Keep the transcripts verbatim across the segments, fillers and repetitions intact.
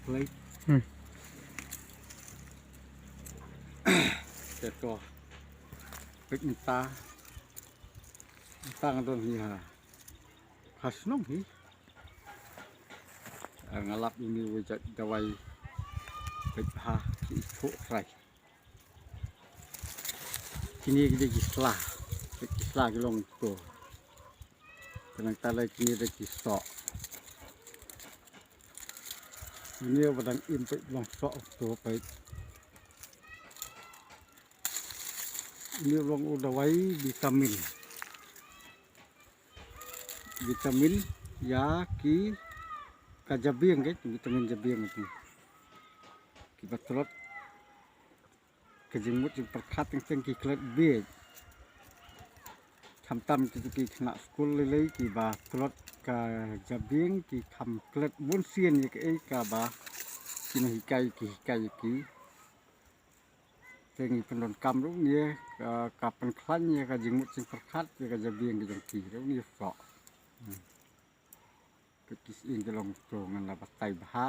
Plate. Hmm. Te to. Peit mynta. Mynta nga don hi ha. Ha shnong hi. Nga lap ïa une u jait dawai. Peit ha ki ithuh trai. Kine ki dei ki sla. Peit ki sla ki long to. Te nangta lei kine dei ki soh. Une ba dang im peit long soh to peit. Une long u dawai vitamin. Vitamin ïa ki ka jabieng, ki vitamin jabieng ki. Kiba tlot ka jingmut jingpyrkhat teng teng ki klet bieit. Khamtam kito ki khynnah skul lei lei kiba tlot ka jabieng ki kham klet bun sien ïa kaei kaba ki nonghikai ki hikai ïa ki. Te ngi pyndonkam ruh ne ka, ka pynkhlaiñ ïa ka jingmut jingpyrkhat ïa ka jabieng ka jong ki ruh ne soh. Hmm. Peit ki sying ki long to ngan la batai bha.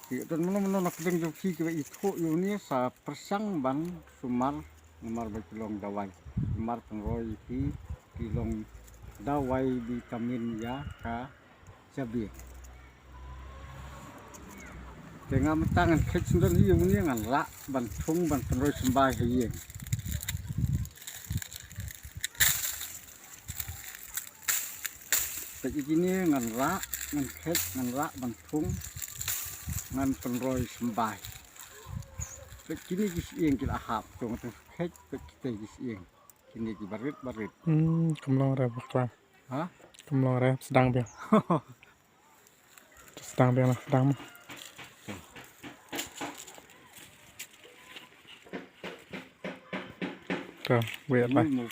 Ki don mano mano na pdeng jong ki kiba ithuh ïa une sa pyrshang ban sumar namar ba ki long dawai. Sumar pynroi ïa ki ki long dawai vitamin ïa ka jabieng. Te nga mynta ngan kheit sngewdon hi ïa une ngan rah ban thung ban pynroi symbai ha ïing. Peit ïa kine ngan rah ngan kheit ngan rah ban thung ngan pynroi symbai. Peit kine ki sying ki la hap to ngan kheit peit kite ki sying. Kine ki barit barit. Hmm, kam long re bakla. Ha? Kam long re sdang biang. Sdang biang lah, sdang. To, wait lah. Ini mau